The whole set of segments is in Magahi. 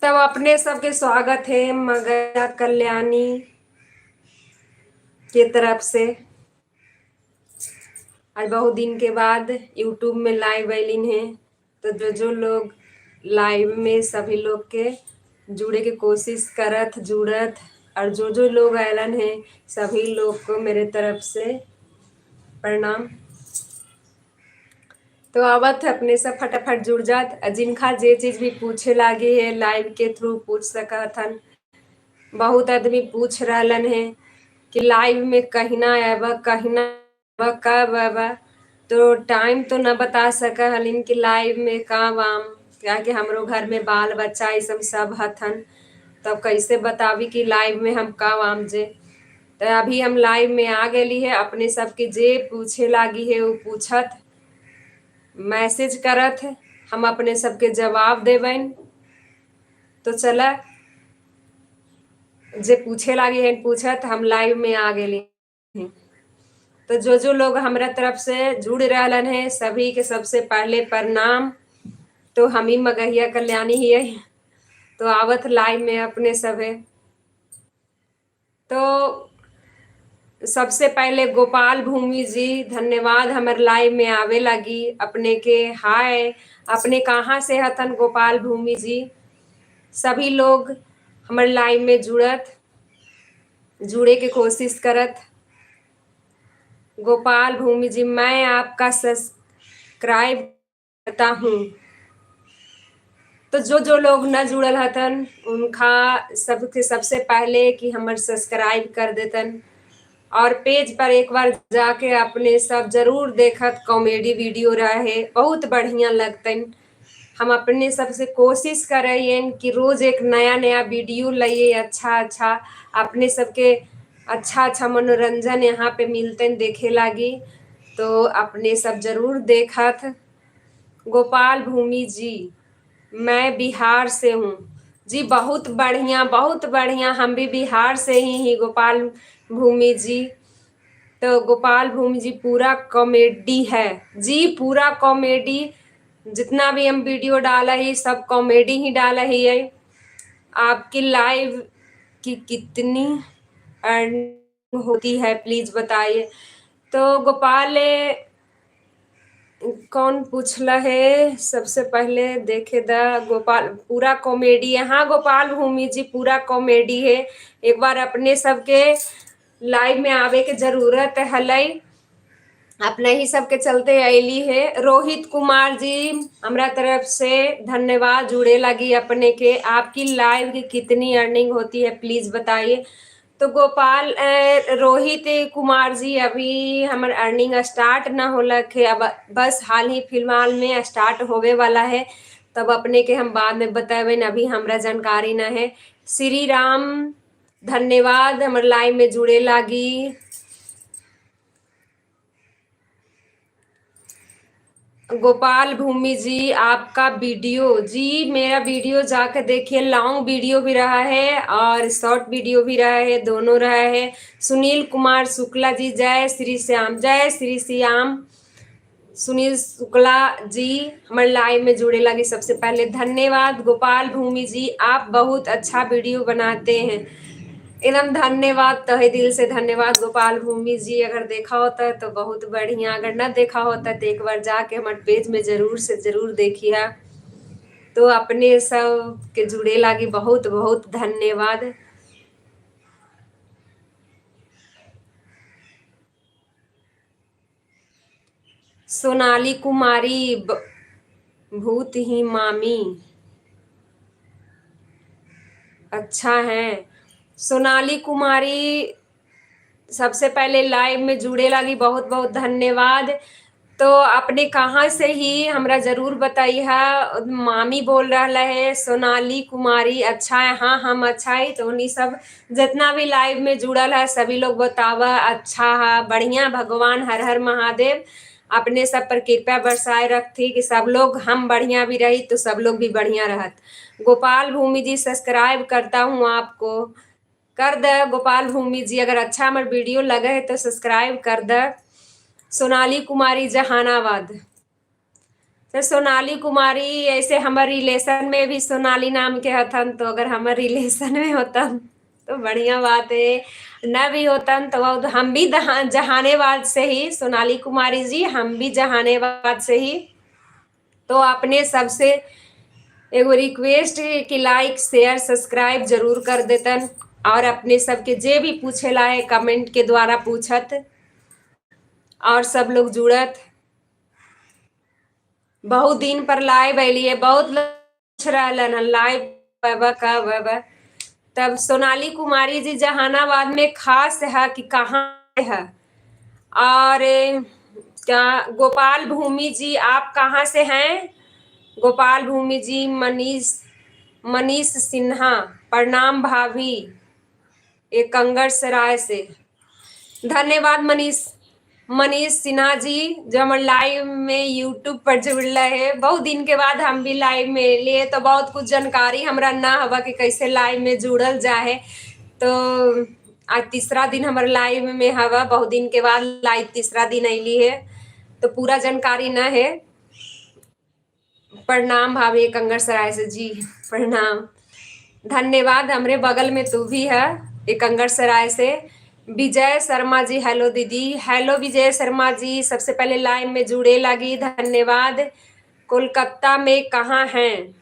तब अपने सबके स्वागत है मगहिया कल्याणी के तरफ से। आज बहुत दिन के बाद यूट्यूब में लाइव अलिन है, तो जो जो लोग लाइव में सभी लोग के जुड़े के कोशिश करत जुड़त, और जो जो लोग आयलन है सभी लोग को मेरे तरफ से प्रणाम। तो आवत है अपने सब फटाफट जुड़ जात, जिनका जे चीज भी पूछे लागी है लाइव के थ्रू पूछ सकत हन। बहुत आदमी पूछ रहलन है कि लाइव में कहिना आब, कहिना आब, कब आब। तो टाइम तो न बता सक हलिन कि लाइव में कब आम, क्या कि हमरो घर में बाल बच्चा ये सब सब हथन, तब कैसे बताबी कि लाइव में हम कब आम जे। तो अभी हम लाइव में आ गई है, अपने सबके जे पूछे लागी है वो पूछत, मैसेज करत, हम अपने सबके जवाब देबनि। तो चला जे पूछे लागी है पूछत, हम लाइव में आ गेली। तो जो जो लोग हमरा तरफ से जुड़ रहलन है सभी के सबसे पहले प्रणाम। तो हम ही मगहिया कल्याणी ही है, तो आवत लाइव में अपने सब है। तो सबसे पहले गोपाल भूमि जी धन्यवाद हमर लाइव में आवे लगी अपने के। हाय, अपने कहाँ से हथन गोपाल भूमि जी? सभी लोग हमर लाइव में जुड़त, जुड़े के कोशिश करत। गोपाल भूमि जी मैं आपका सब्सक्राइब करता हूँ। तो जो जो लोग न जुड़ल हथन उनका सबके सबसे पहले कि हमर सब्सक्राइब कर देतन, और पेज पर एक बार जाके अपने सब जरूर देखत, कॉमेडी वीडियो रहे बहुत बढ़िया लगतन। हम अपने सबसे कोशिश करैन कि रोज एक नया नया वीडियो लइए, अच्छा अच्छा अपने सबके अच्छा अच्छा मनोरंजन यहाँ पे मिलतन देखे लागी, तो अपने सब जरूर देखत। गोपाल भूमि जी मैं बिहार से हूँ जी, बहुत बढ़िया बहुत बढ़िया, हम भी बिहार से ही गोपाल भूमि जी। तो गोपाल भूमि जी पूरा कॉमेडी है जी, पूरा कॉमेडी, जितना भी हम वीडियो डाला ही सब कॉमेडी ही डाला ही है। आपकी लाइव की कितनी अर्निंग होती है प्लीज बताइए। तो गोपाल कौन पूछला है सबसे पहले देखे द गोपाल पूरा कॉमेडी है। हाँ गोपाल भूमि जी पूरा कॉमेडी है, एक बार अपने सबके लाइव में आवे के जरूरत हलई, अपने ही सबके चलते अली है। रोहित कुमार जी हमरा तरफ से धन्यवाद जुड़े लगी अपने के। आपकी लाइव की कितनी अर्निंग होती है प्लीज बताइए। तो गोपाल रोहित कुमार जी अभी हमर अर्निंग स्टार्ट न होलक है, अब बस हाल ही फिलहाल में स्टार्ट होवे वाला है, तब अपने के हम बाद में बतेबन, अभी हमरा जानकारी न है। श्री राम धन्यवाद हमर लाइव में जुड़े लागी। गोपाल भूमि जी आपका वीडियो जी, मेरा वीडियो जाकर देखिए, लॉन्ग वीडियो भी रहा है और शॉर्ट वीडियो भी रहा है, दोनों रहा है। सुनील कुमार शुक्ला जी जय श्री श्याम, जय श्री श्याम। सुनील शुक्ला जी हमारे लाइव में जुड़े लगे सबसे पहले धन्यवाद। गोपाल भूमि जी आप बहुत अच्छा वीडियो बनाते हैं, एकदम धन्यवाद, तहे दिल से धन्यवाद गोपाल भूमि जी। अगर देखा होता है तो बहुत बढ़िया, अगर न देखा होता है तो एक बार जाके हमारे पेज में जरूर से जरूर देखिए। तो अपने सब के जुड़े लागी बहुत बहुत धन्यवाद। सोनाली कुमारी भूत ही मामी अच्छा है। सोनाली कुमारी सबसे पहले लाइव में जुड़े लगी बहुत बहुत धन्यवाद। तो अपने कहाँ से ही हमरा जरूर बताइए। मामी बोल रहा है सोनाली कुमारी अच्छा है, हाँ हम अच्छा है। तो उन्हीं सब जितना भी लाइव में जुड़ल है सभी लोग बतावा अच्छा है बढ़िया। भगवान हर हर महादेव अपने सब पर कृपा बरसाए रखती कि सब लोग हम बढ़िया भी रही तो सब लोग भी बढ़िया रहत। गोपाल भूमि जी सब्सक्राइब करता हूँ आपको, कर दे गोपाल भूमि जी, अगर अच्छा हमार वीडियो लगे है तो सब्सक्राइब कर दे। सोनाली कुमारी जहानाबाद, तो सोनाली कुमारी ऐसे हमार रिलेशन में भी सोनाली नाम के हथन, तो अगर हमार रिलेशन में होतन तो बढ़िया बात है, न भी होतन तो हम भी जहानाबाद से ही, सोनाली कुमारी जी हम भी जहानाबाद से ही। तो अपने सबसे एगो रिक्वेस्ट कि लाइक शेयर सब्सक्राइब जरूर कर देतन, और अपने सबके जे भी पूछेला है कमेंट के द्वारा पूछत और सब लोग जुड़त। बहुत दिन पर लाइव अली है, बहुत लोग पूछ रहलन हन लाइव कब अबा। तब सोनाली कुमारी जी जहानाबाद में खास है कि कहाँ है? और क्या गोपाल भूमि जी आप कहाँ से हैं? गोपाल भूमि जी, मनीष, मनीष सिन्हा प्रणाम भाभी, एक कंगर सराय से। धन्यवाद मनीष, मनीष सिन्हा जी जो हमारे लाइव में यूट्यूब पर जुड़ल है। बहुत दिन के बाद हम भी लाइव में लिए, तो बहुत कुछ जानकारी हमरा ना हवा कि कैसे लाइव में जुड़ल जाए। तो आज तीसरा दिन हमारे लाइव में हवा, बहुत दिन के बाद लाइव तीसरा दिन अली है, तो पूरा जानकारी ना है। प्रणाम भाभी कंगर सराय से जी, प्रणाम, धन्यवाद। हमरे बगल में तू भी है एक कंगर सराय से। विजय शर्मा जी हेलो दीदी, हेलो विजय शर्मा जी, सबसे पहले लाइव में जुड़े लगी, धन्यवाद। कोलकाता में कहाँ हैं?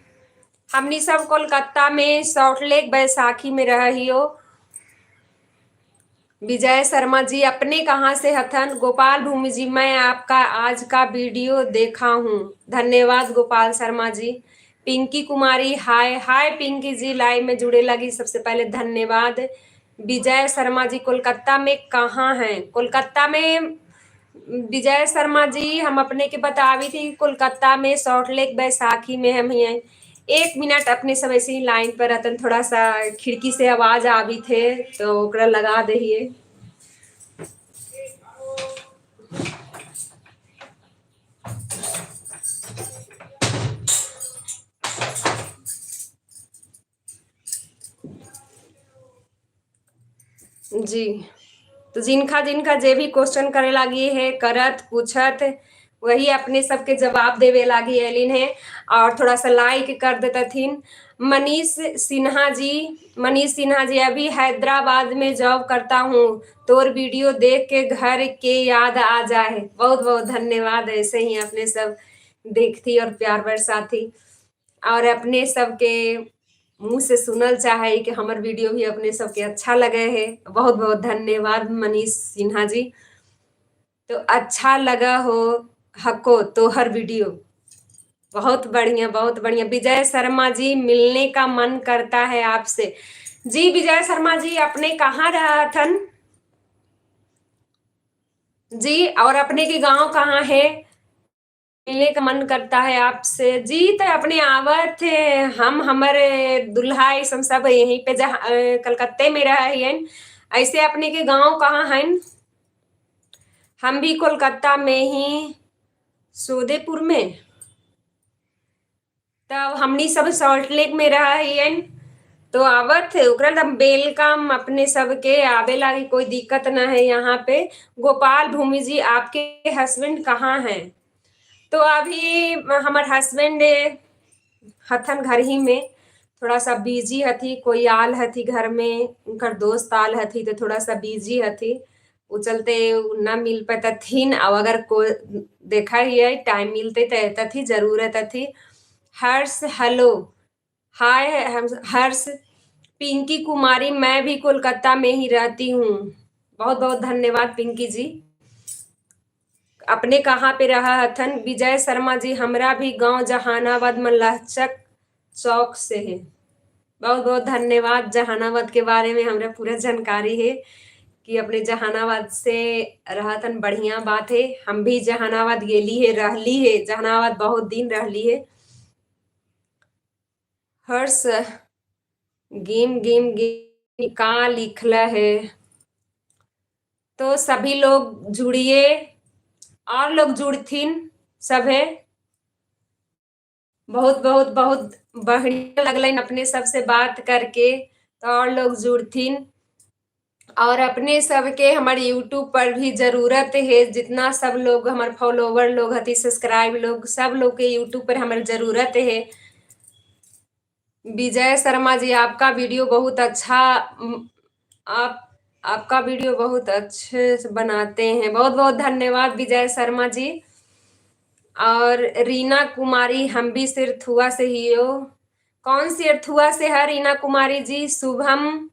हमनी सब कोलकाता में सॉल्ट लेक बैसाखी में रही हो। विजय शर्मा जी अपने कहाँ से हथन? गोपाल भूमि जी मैं आपका आज का वीडियो देखा हूँ, धन्यवाद Gopal Sharma ji. Pinki Kumari hi, hi Pinki ji, live में जुड़े लगी सबसे पहले धन्यवाद। विजय शर्मा जी कोलकाता में कहाँ हैं? कोलकाता में विजय शर्मा जी हम अपने के बतावी थी कोलकाता में सॉल्ट लेक बैसाखी में हम हैं। एक मिनट अपने सब ऐसे ही लाइन पर रहतन, थोड़ा सा खिड़की से आवाज आवी थे तो ओकरा लगा दहिए। जी तो जिनका जिनका जे भी क्वेश्चन करे लागी है करत पूछत, वही अपने सबके जवाब देवे लागी एलिन है, और थोड़ा सा लाइक कर देता थीन। मनीष सिन्हा जी, मनीष सिन्हा जी अभी हैदराबाद में जॉब करता हूँ, तोर वीडियो देख के घर के याद आ जाए। बहुत बहुत धन्यवाद, ऐसे ही अपने सब देखती और प्यार बरसाती, और अपने सबके मुँह से सुनल चाहे कि हमार वीडियो भी अपने सबके अच्छा लगे है। बहुत बहुत धन्यवाद मनीष सिन्हा जी। तो अच्छा लगा हो हको तोहर वीडियो, बहुत बढ़िया, बहुत बढ़िया। विजय शर्मा जी मिलने का मन करता है आपसे जी। विजय शर्मा जी अपने कहाँ रहा थन जी, और अपने के गांव कहाँ है? मिलने का मन करता है आपसे जी। तो अपने आवत थे, हम हमारे दुल्हा हम सब यहीं पे जहाँ कलकत्ते में रहे हैं। ऐसे अपने के गांव कहाँ हैं? हम भी कोलकाता में ही, सोदेपुर में। तब हमनी सब सॉल्ट लेक में रहा है, तो आवत ओकरा तब welcome अपने सबके आवे लागी कोई दिक्कत ना है यहाँ पे। गोपाल भूमि जी आपके हस्बैंड कहाँ हैं? तो अभी हमार हस्बैंड हथन घर ही में, थोड़ा सा बिजी हथी, कोई आल हथी घर में, उनकर दोस्त आल हथी तो थोड़ा सा बिजी हथी, उ चलते न मिल पाता थीन। और अगर को देखा ही है टाइम मिलते तो थी जरूरत थी। हर्ष हेलो हाय हर्ष। पिंकी कुमारी मैं भी कोलकाता में ही रहती हूँ, बहुत बहुत धन्यवाद पिंकी जी। अपने कहाँ पे रहा हथन? विजय शर्मा जी हमरा भी गांव जहानाबाद मल्लाहचक चौक से है, बहुत बहुत धन्यवाद। जहानाबाद के बारे में हमरा पूरा जानकारी है कि अपने जहानाबाद से रहतन, बढ़िया बात है। हम भी जहानाबाद गेली है, रहली है जहानाबाद, बहुत दिन रहली है। हर्ष गेम गेम गेम का लिखला है, तो सभी लोग जुड़िए और लोग जुड़थिन सब है। बहुत बहुत बहुत बढ़िया लगलन अपने सबसे बात करके, तो और लोग जुड़थिन। और अपने सबके हमारे यूट्यूब पर भी जरूरत है, जितना सब लोग हमारे फॉलोवर लोग हती, सब्सक्राइब लोग, सब लोग के यूट्यूब पर हमारे जरूरत है। विजय शर्मा जी आपका वीडियो बहुत अच्छा, आप आपका वीडियो बहुत अच्छे से बनाते हैं, बहुत बहुत धन्यवाद विजय शर्मा जी। और रीना कुमारी, हम भी सिरथुआ से ही हो। कौन सिरथुआ से है रीना कुमारी जी? शुभम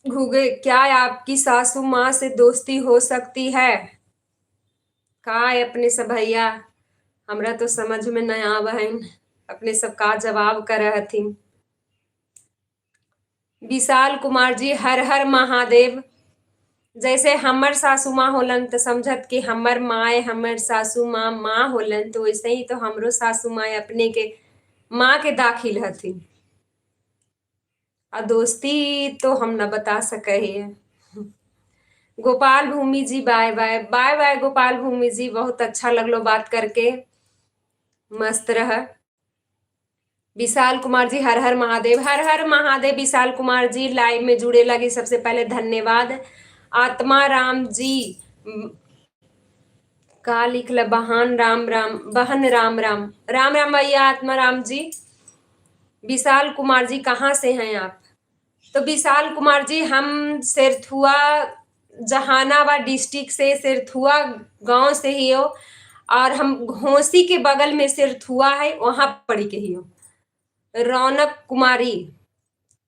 घुगे, क्या आपकी सासू माँ से दोस्ती हो सकती है? का है अपने सब भैया, हमरा तो समझ में न आव है अपने सब का जवाब कर हथिन। विशाल कुमार जी हर हर महादेव। जैसे हमर सासू माँ होलन तो समझत कि हमर माए हमर सासू माँ माँ होलन, तो वैसे ही तो हमरो सासू माँ अपने के माँ के दाखिल हथिन। आ दोस्ती तो हम न बता सके हिए। Gopal Bhumi ji bye bye, bye bye Gopal Bhumi ji, बहुत अच्छा लगलो बात करके, मस्त रह। विशाल कुमार जी हर हर महादेव, हर हर महादेव। विशाल कुमार जी लाइव में जुड़े लगी सबसे पहले धन्यवाद। आत्मा राम जी का लिखल बहन राम राम, बहन राम राम, राम राम भैया आत्मा राम जी। विशाल कुमार जी कहाँ से हैं आप? तो विशाल कुमार जी हम सिरथुआ जहानाबाद डिस्ट्रिक्ट से, सिरथुआ गांव से ही हो, और हम घोसी के बगल में सिरथुआ है वहां पड़ी के ही हो। रौनक कुमारी,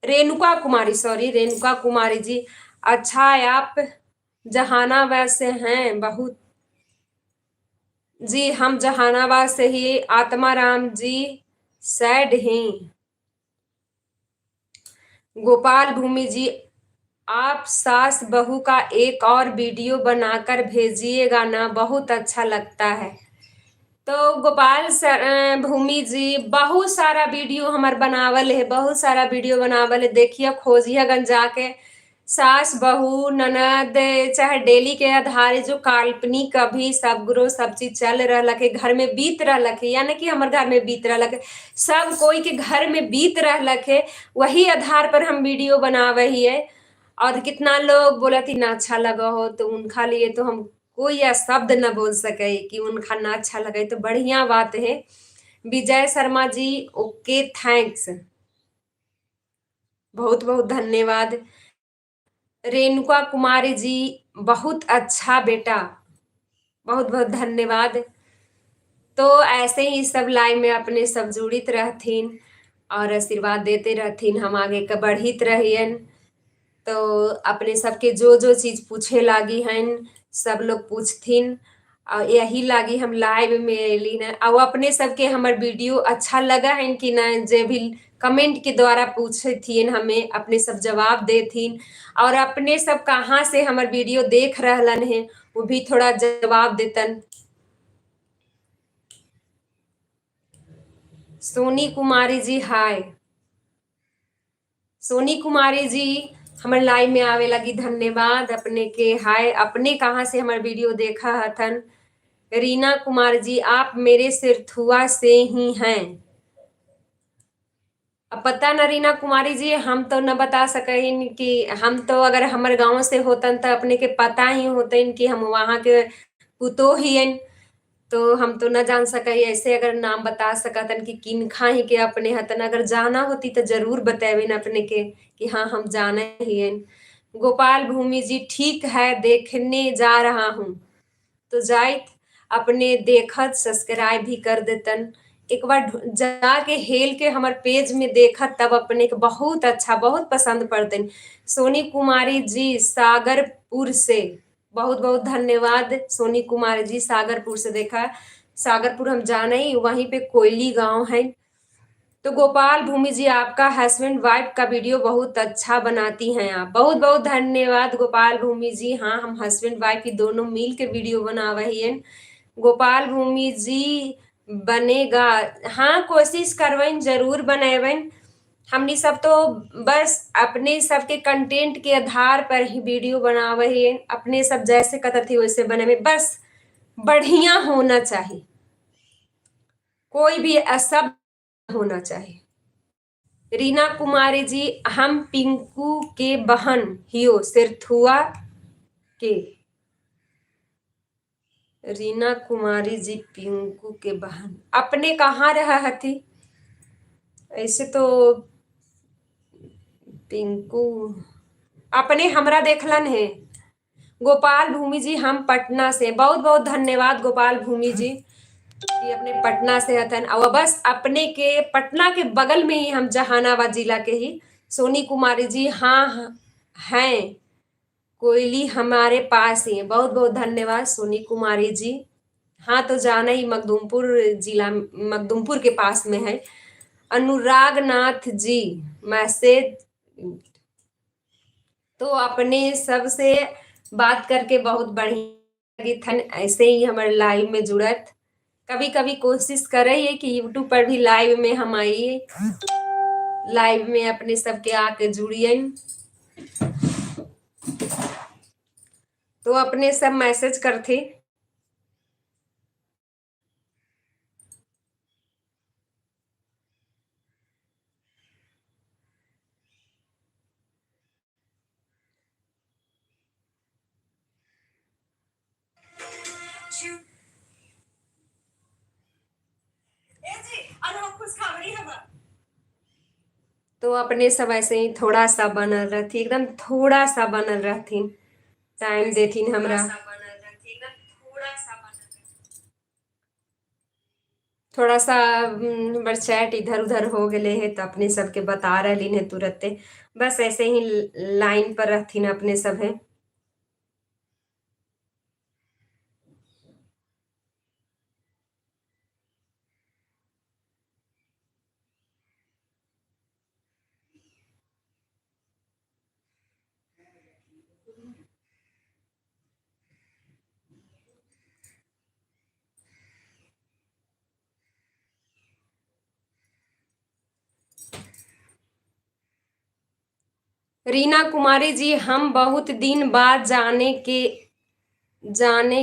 रेणुका कुमारी, सॉरी रेणुका कुमारी जी, अच्छा आप जहानाबाद से हैं? बहुत जी, हम जहानाबाद से ही। आत्मा राम जी सैड हैं। गोपाल भूमि जी आप सास बहू का एक और वीडियो बनाकर भेजिएगा ना, बहुत अच्छा लगता है। तो गोपाल सर भूमि जी बहुत सारा वीडियो हमार बनावल है, बहुत सारा वीडियो बनावल है, देखिए खोजिए गन जाके सास बहू ननद चाहे डेली के आधार जो काल्पनिक अभी सब ग्रो सब चीज चल रहा है, घर में बीत रहा है, यानी कि हमारे घर में बीत रहा है, सब कोई के घर में बीत रहा है, वही आधार पर हम वीडियो बनावे ही है। और कितना लोग बोला थी ना अच्छा लगा हो, तो उनका लिए तो हम कोई या शब्द न बोल सके कि उनका ना अच्छा लगे, तो बढ़िया बात है। विजय शर्मा जी ओके thanks, बहुत बहुत धन्यवाद। रेणुका कुमारी जी बहुत अच्छा बेटा, बहुत बहुत धन्यवाद। तो ऐसे ही सब लाइव में अपने सब जुड़ित रहथिन और आशीर्वाद देते रहथिन, हम आगे के बढ़ित रहियन। तो अपने सबके जो जो चीज पूछे लागी हन सब लोग पूछथिन, और यही लागी हम लाइव में अली न। और अपने सबके हमार वीडियो अच्छा लगा है कि न, जे भी कमेंट के द्वारा पूछथिन हमें अपने सब जवाब देथिन। और अपने सब कहाँ से हमार वीडियो देख रहलन है वो भी थोड़ा जवाब देतन। सोनी कुमारी जी हाय, सोनी कुमारी जी हमारे लाइव में आवे लगी धन्यवाद अपने के। हाय, अपने कहाँ से हमारे वीडियो देखा हथन? रीना कुमार जी आप मेरे सिरथुआ से ही हैं। अब पता न रीना कुमारी जी, हम तो न बता सकें कि हम तो अगर हमारे गांव से होतन तो अपने के पता ही होतन कि हम वहाँ के पुतो ही, तो हम तो न जान सके ऐसे अगर नाम बता सकतन कि किनखा ही के अपने हतन, अगर जाना होती तो जरूर बतावेन अपने के कि हाँ हम जाने ही। गोपाल भूमि जी ठीक है देखने जा रहा हूँ, तो जाइत अपने देखत सब्सक्राइब भी कर देतन। एक बार जाके हेल के हमारे पेज में देखत तब अपने के बहुत अच्छा बहुत पसंद पड़तन। सोनी कुमारी जी सागरपुर से बहुत बहुत धन्यवाद। सोनी कुमारी जी सागरपुर से देखा, सागरपुर हम जाना ही, वहीं पे कोयली गांव है। तो गोपाल भूमि जी आपका हस्बैंड वाइफ का वीडियो बहुत अच्छा बनाती हैं आप, बहुत बहुत धन्यवाद गोपाल भूमि जी। हाँ हम हस्बैंड वाइफ ही दोनों मिल के वीडियो बना रही हैं। गोपाल भूमि जी बनेगा, हाँ कोशिश करवन जरूर बनेवन। हमनी सब तो बस अपने सबके कंटेंट के आधार पर ही वीडियो बनावे है, अपने सब जैसे कहते थे वैसे बनेवे, बस बढ़िया होना चाहिए, कोई भी असब होना चाहिए। रीना कुमारी जी, हम पिंकू के बहन हियो सिरथुआ के। रीना कुमारी जी पिंकू के बहन, अपने कहाँ रह हथी? ऐसे तो पिंकू अपने हमरा देखलन है। गोपाल भूमि जी, हम पटना से। बहुत बहुत धन्यवाद गोपाल भूमि जी कि अपने पटना से हथन। और बस अपने के पटना के बगल में ही हम जहानाबाद जिला के ही। सोनी कुमारी जी, हाँ हैं, कोयली हमारे पास ही है। बहुत बहुत धन्यवाद सोनी कुमारी जी। हाँ तो जाना ही मखदूमपुर जिला, मखदूमपुर के पास में है। अनुराग नाथ जी मैसेज। तो अपने सबसे बात करके बहुत बढ़िया लगी थन। ऐसे ही हमारे लाइव में जुड़त। कभी कभी कोशिश करे है कि यूट्यूब पर भी लाइव में हम आइए, लाइव में अपने सबके आके जुड़िए। तो अपने सब मैसेज करथे। तो अपने सब ऐसे ही थोड़ा सा बनल रहती, एकदम थोड़ा सा बनल रहथिन, टाइम देथिन हमरा। थोड़ा सा हमर चैट इधर उधर हो गए है तो अपने सबके बता रही है तुरंते। बस ऐसे ही लाइन पर रहथिन अपने सब है। रीना कुमारी जी, हम बहुत दिन बाद जाने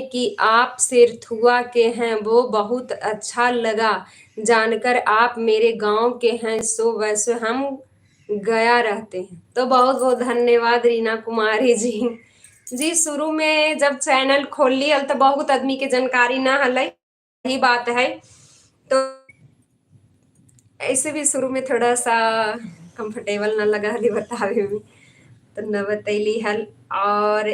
कि आप सिरथुआ के हैं, वो बहुत अच्छा लगा जानकर आप मेरे गांव के हैं, सो वैसे हम गया रहते हैं। तो बहुत बहुत धन्यवाद रीना कुमारी जी। जी शुरू में जब चैनल खोलली हल तो बहुत आदमी के जानकारी ना हल, यही बात है। तो ऐसे भी शुरू में थोड़ा सा कंफर्टेबल ना लगा हली बतावे में, तो न बतैली हल। और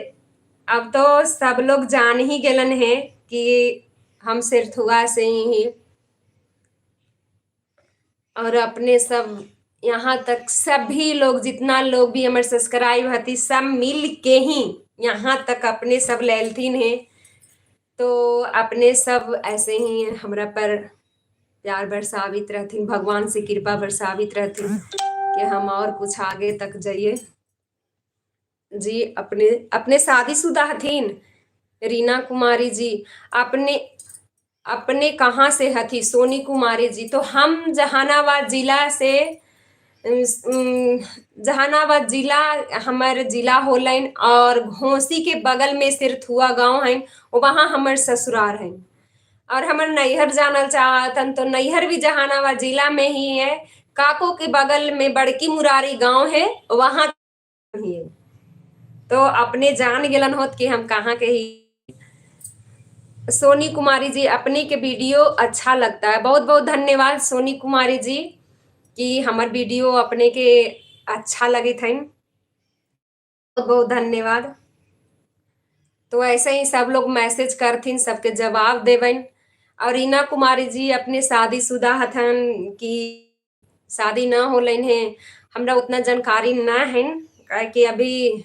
अब तो सब लोग जान ही गेलन है कि हम सिरथुआ से ही हैं। और अपने सब यहाँ तक सभी लोग जितना लोग भी हमारे सब्सक्राइब हती सब मिल के ही यहाँ तक अपने सब लैलथिन हैं। तो अपने सब ऐसे ही हमरा पर प्यार बरसावित रहथिन, भगवान से कृपा बरसावित रहथिन कि हम और कुछ आगे तक जाइए। जी अपने अपने शादीशुदा हथिन रीना कुमारी जी। अपने अपने कहाँ से हथी सोनी कुमारी जी? तो हम जहानाबाद जिला से, जहानाबाद जिला हमार जिला होलन और घोसी के बगल में सिरथुआ गांव है, वहाँ हमार ससुराल है। और हमार नैहर जानल चाहतन तो नैहर भी जहानाबाद जिला में ही है, काको के बगल में बड़की मुरारी गांव है, वहाँ ही है। तो अपने जान गेलन होत कि हम कहाँ के ही। सोनी कुमारी जी, अपने के वीडियो अच्छा लगता है। बहुत बहुत धन्यवाद सोनी कुमारी जी कि हमार वीडियो अपने के अच्छा लगे थे, बहुत बहुत धन्यवाद। तो ऐसे ही सब लोग मैसेज करथिन, सबके जवाब देवन। और रीना कुमारी जी अपने शादीशुदा हथन कि शादी ना होलन है, हमरा उतना जानकारी ना है, काहे कि अभी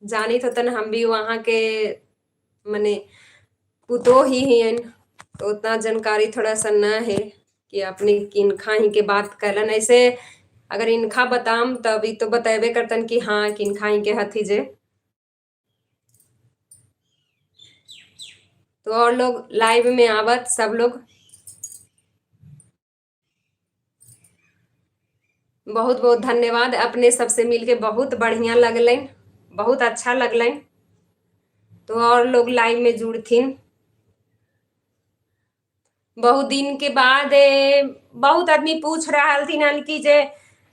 जानी तो तन हम भी वहाँ के मने पुतो ही हियन, तो उतना जानकारी थोड़ा सा ना है कि अपने किनखा ही के बात करलन। ऐसे अगर इनखा बताम तभी तो बतेबे करतन कि हाँ किनखा ही के हथी जे। तो और लोग लाइव में आवत सब लोग। बहुत बहुत धन्यवाद, अपने सबसे मिलके बहुत बढ़िया लगलन, बहुत अच्छा लगलन। तो और लोग लाइव में जुड़थिन। बहुत दिन के बाद बहुत आदमी पूछ रहा हलथिन हन कि जे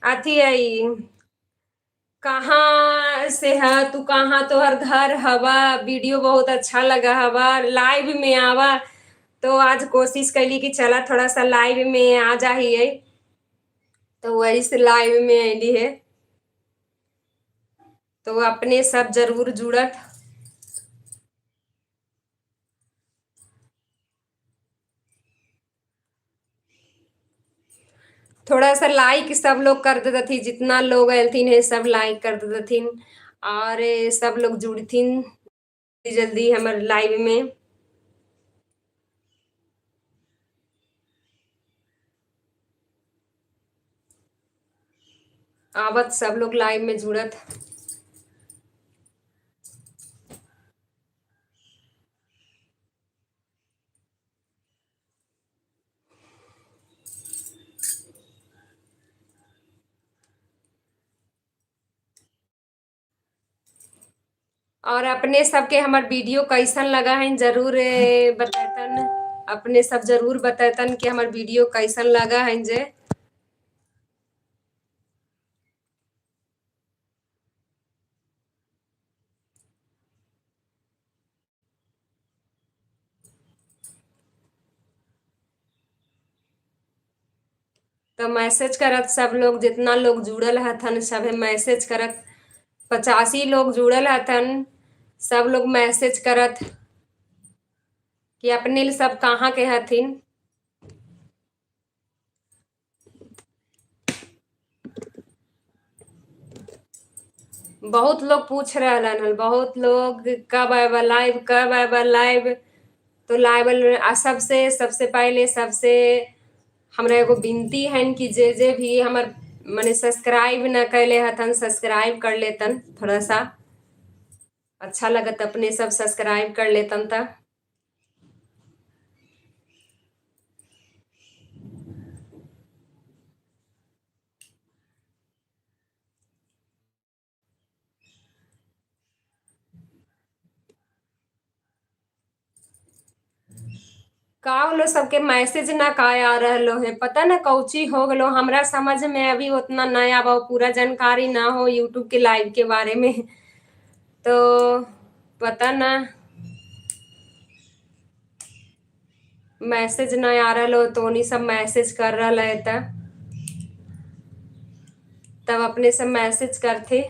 अथी है, कहाँ से है तू, कहाँ तोहर घर हवा, वीडियो बहुत अच्छा लगा हवा, लाइव में आवा। तो आज कोशिश कैली कि चला थोड़ा सा लाइव में आ जाइए, तो वही से लाइव में अली है। तो अपने सब जरूर जुड़त। थोड़ा सा लाइक सब लोग कर देती, जितना लोग अलथिन है सब लाइक कर देथिन और सब लोग जुड़थिन जल्दी हमारे लाइव में। आवत सब लोग लाइव में जुड़त। और अपने सबके हमार वीडियो कैसन लगा है जरूर बतैतन, अपने सब जरूर बतैतन कि हमार वीडियो कैसन लगा है जे। तो मैसेज करत सब लोग, जितना लोग जुड़ल हथन सब मैसेज करत। 85 लोग जुड़ल हथन, सब लोग मैसेज करत कि अपने सब कहाँ के हथिन। बहुत लोग पूछ रहे हन, बहुत लोग कब आएबा लाइव, कब आएबा लाइव। तो लाइव सबसे सबसे पहले सबसे हमरा एगो विनती है कि जे जे भी हमर माने सब्सक्राइब न कैले हथन सब्सक्राइब कर लेतन, थोड़ा सा अच्छा लगत अपने सब सब्सक्राइब कर लेतन। त का होलो सबके मैसेज ना का आ रहलो है, पता ना कौची हो गलो, हमरा समझ में अभी उतना ना आवा, पूरा जानकारी ना हो यूट्यूब के लाइव के बारे में, तो पता ना मैसेज ना आ रहा तो उन्हीं सब मैसेज कर रहा है तब अपने सब मैसेज करते।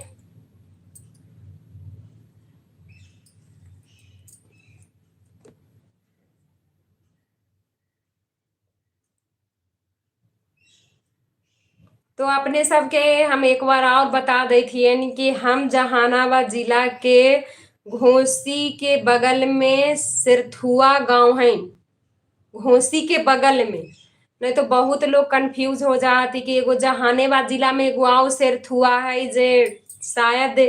तो अपने सबके हम एक बार और बता देथियन कि हम जहानाबाद जिला के घोसी के बगल में सिरथुआ गांव है, घोसी के बगल में। नहीं तो बहुत लोग कंफ्यूज हो जाती कि एगो जहानाबाद जिला में एगो आओ सिरथुआ है जे शायद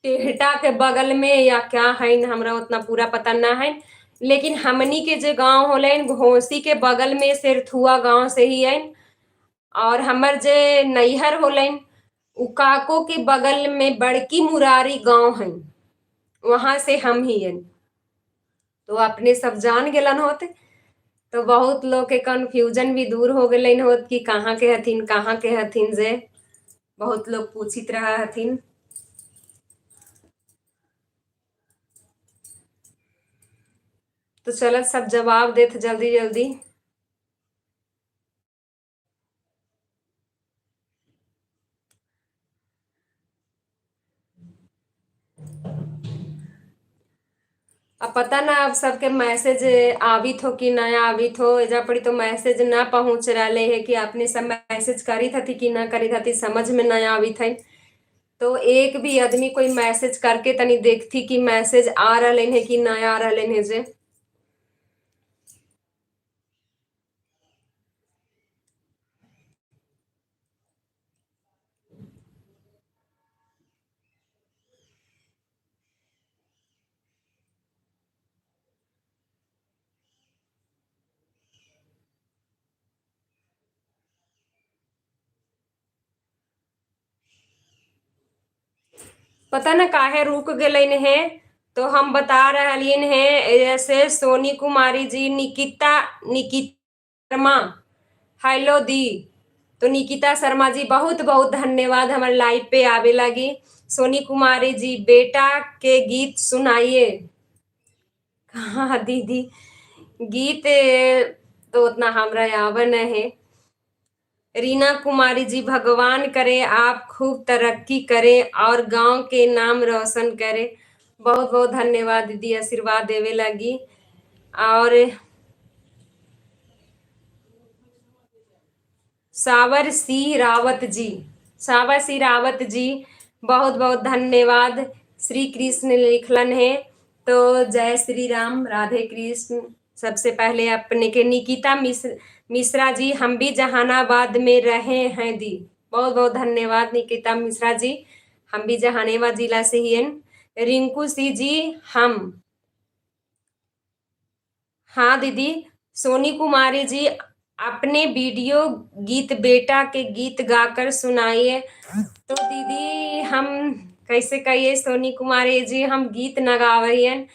टेहटा के बगल में या क्या है, हमरा उतना पूरा पता ना है, लेकिन हमनी के जो गांव होले घोसी के बगल में सिरथुआ गांव से ही है। और हमर जे नैहर होलन उ काको के बगल में बड़की मुरारी गांव है, वहां से हम ही हैं। तो अपने सब जान गेलन होते तो बहुत लोग के कंफ्यूजन भी दूर हो गेलन होत कि कहाँ के हथिन, कहाँ के हथिन, जे बहुत लोग पूछित रहा हथिन। तो चलत सब जवाब देत जल्दी जल्दी। अब पता ना अब सबके मैसेज आवित हो कि ना आवित हो, एजा पड़ी तो मैसेज ना पहुंच रहा है कि आपने सब मैसेज करी थी कि ना करी थी, समझ में ना आवित है। तो एक भी आदमी कोई मैसेज करके तनी देखती कि मैसेज आ रहा है कि ना आ रहा है जे। पता ना काहे रुक गेलन है। तो हम बता रहलियन है जैसे सोनी कुमारी जी, निकिता, निकिता शर्मा, हेलो दी, तो निकिता शर्मा जी बहुत बहुत धन्यवाद हमारे लाइव पे आवे लगी। सोनी कुमारी जी बेटा के गीत सुनाइए। हाँ दीदी, गीत तो उतना हमरा आवन है। रीना कुमारी जी भगवान करे आप खूब तरक्की करें और गांव के नाम रोशन करें। बहुत बहुत धन्यवाद दीदी आशीर्वाद देवे लगी। और सावर सिंह रावत जी, सावर सिंह रावत जी बहुत बहुत धन्यवाद। श्री कृष्ण लिखलन है, तो जय श्री राम, राधे कृष्ण। सबसे पहले अपने के निकिता मिश्रा जी, हम भी जहानाबाद में रहे हैं दी। बहुत बहुत धन्यवाद निकिता मिश्रा जी, हम भी जहानाबाद जिला से ही हैं। रिंकू सिंह जी हम, हाँ दीदी। सोनी कुमारी जी अपने वीडियो गीत बेटा के गीत गाकर सुनाइए। तो दीदी हम कैसे कहिए सोनी कुमारी जी, हम गीत न गावहियन,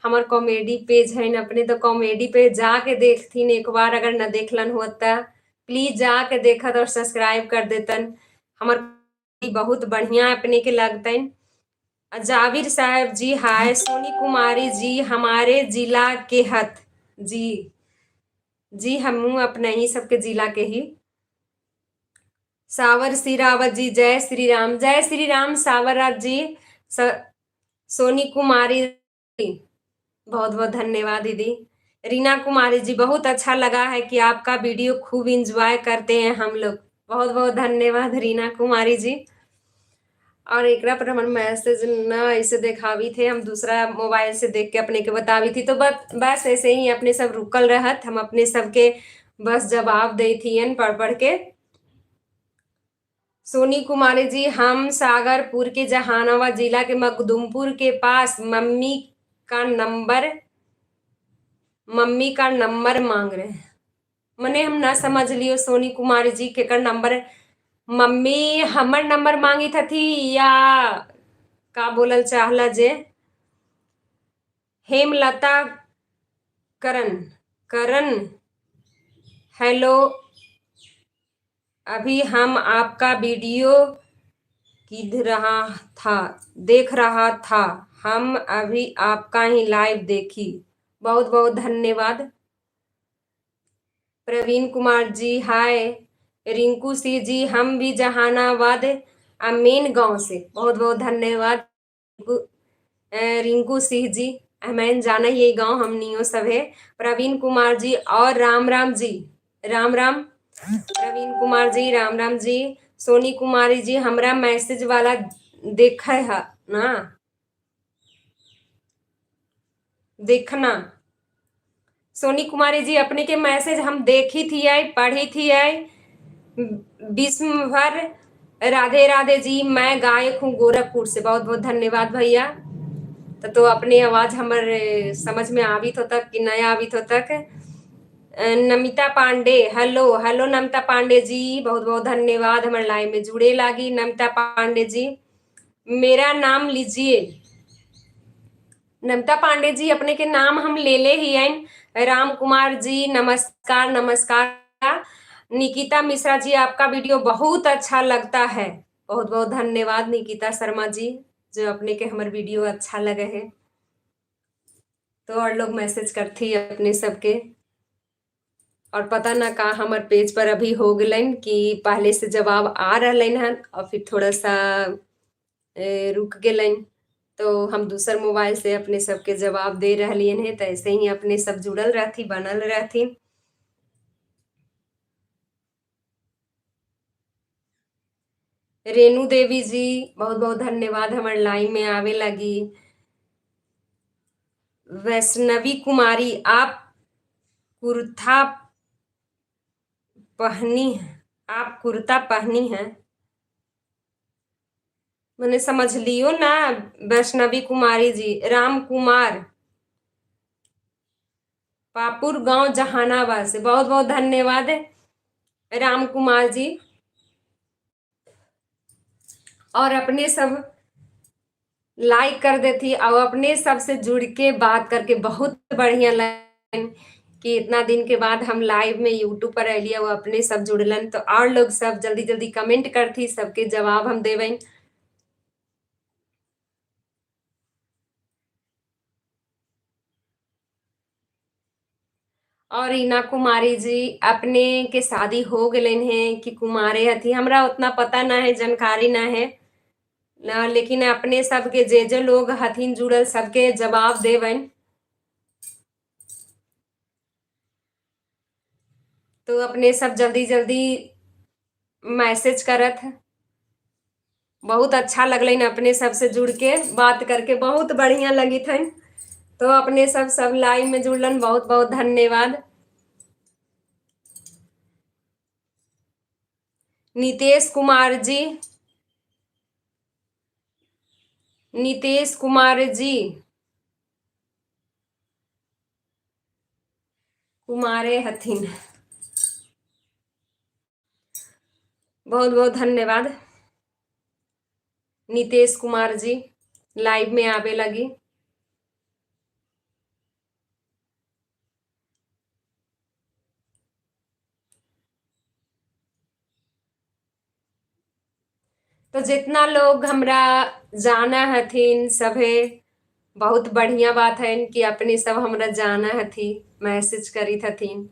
हमार कॉमेडी पेज है न अपने, तो कॉमेडी पे जाके देखथिन एक बार, अगर न देखलन हो त प्लीज जाके देखत और सब्सक्राइब कर देतन। हमार बहुत बढ़िया अपने के लगतन। जाबिर साहब जी हाय। सोनी कुमारी जी हमारे जिला के हत जी, जी हमू अपने ही सबके जिला के ही। सावर सिंह रावत जी जय श्री राम, जय श्री राम सावर राज जी। सोनी कुमारी बहुत बहुत धन्यवाद दीदी। रीना कुमारी जी बहुत अच्छा लगा है कि आपका वीडियो खूब इंजॉय करते हैं हम लोग। बहुत बहुत धन्यवाद रीना कुमारी जी। और एकरा पर हमर मैसेज न ऐसे देखावी थे, हम दूसरा मोबाइल से देख के अपने के बतावी थी। तो बस बस ऐसे ही अपने सब रुकल रहत, हम अपने सबके बस जवाब दै थी पढ़ पढ़ के। सोनी कुमारी जी हम सागरपुर के जहानाबाद जिला के मखदुमपुर के पास मम्मी का नंबर, मम्मी का नंबर मांग रहे हैं। मने हम ना समझ लियो सोनी कुमारी जी केकर नंबर, मम्मी हमर नंबर मांगी थी या का बोलल चाहला जे। हेमलता करण, करण हेलो, अभी हम आपका वीडियो किध रहा था, देख रहा था, हम अभी आपका ही लाइव देखी। बहुत बहुत धन्यवाद। प्रवीण कुमार जी हाय। रिंकू सिंह जी हम भी जहानाबाद अमीन गांव से। बहुत बहुत धन्यवाद रिंकू सिंह जी, हमें जाना ही गांव हम नियो सब है। प्रवीण कुमार जी और राम राम जी, राम राम प्रवीण कुमार जी, राम राम जी। सोनी कुमारी जी हमरा मैसेज वाला देख है ना, देखना। सोनी कुमारी जी अपने के मैसेज हम देखी थी आई, पढ़ी थी आई। विश्वभर राधे राधे जी, मैं गायक हूँ गोरखपुर से। बहुत बहुत धन्यवाद भैया। तो अपने आवाज हमर समझ में आवित हो तक कि नया आवित हो तक। नमिता पांडे हेलो, हेलो नमिता पांडे जी, बहुत बहुत धन्यवाद हमारे लाइव में जुड़े लागी। नमिता पांडे जी मेरा नाम लीजिए। नमिता पांडे जी अपने के नाम हम ले ले ही हैं। राम कुमार जी नमस्कार, नमस्कार। निकिता मिश्रा जी आपका वीडियो बहुत अच्छा लगता है। बहुत बहुत धन्यवाद निकिता शर्मा जी, जो अपने के हमारे वीडियो अच्छा लगे है। तो और लोग मैसेज करती अपने सबके, और पता ना का हमारे पेज पर अभी हो गलन कि पहले से जवाब आ रहा हन और फिर थोड़ा सा रुक गलन, तो हम दूसर मोबाइल से अपने सबके जवाब दे रही हैं। तो ऐसे ही अपने सब जुड़ल रहती, बनल रहती। रेणु देवी जी बहुत बहुत धन्यवाद हमारे लाइन में आवे लगी। वैष्णवी कुमारी आप कुर्ता पहनी है, आप कुर्ता पहनी है, मैंने समझ लियो ना वैष्णवी कुमारी जी। राम कुमार पापुर गांव जहानाबाद से, बहुत बहुत धन्यवाद राम कुमार जी। और अपने सब लाइक कर देती और अपने सब से जुड़ के बात करके बहुत बढ़िया लगे कि इतना दिन के बाद हम लाइव में यूट्यूब पर अलियै, वो अपने सब जुड़लन। तो और लोग सब जल्दी जल्दी कमेंट करथी, सबके जवाब हम देबनि। और रीना कुमारी जी, अपने के शादी हो गेलन है कि कुमारे हथी, हमरा उतना पता ना है, जानकारी ना है ना, लेकिन अपने सबके जे जे लोग हथिन जुड़ल सबके जवाब देबनि। तो अपने सब जल्दी जल्दी मैसेज करत। बहुत अच्छा लगलन अपने सबसे जुड़ के बात करके, बहुत बढ़िया लगी थन। तो अपने सब सब लाइव में जुड़लन, बहुत बहुत धन्यवाद। नीतेश कुमार जी, नीतेश कुमार जी कुमारे हथिन, बहुत बहुत धन्यवाद नीतेश कुमार जी लाइव में आवे लगी। तो जितना लोग हमरा जाना हथिन सभे, बहुत बढ़िया बात है कि अपने सब हमरा जाना हथी, मैसेज करी हथिन।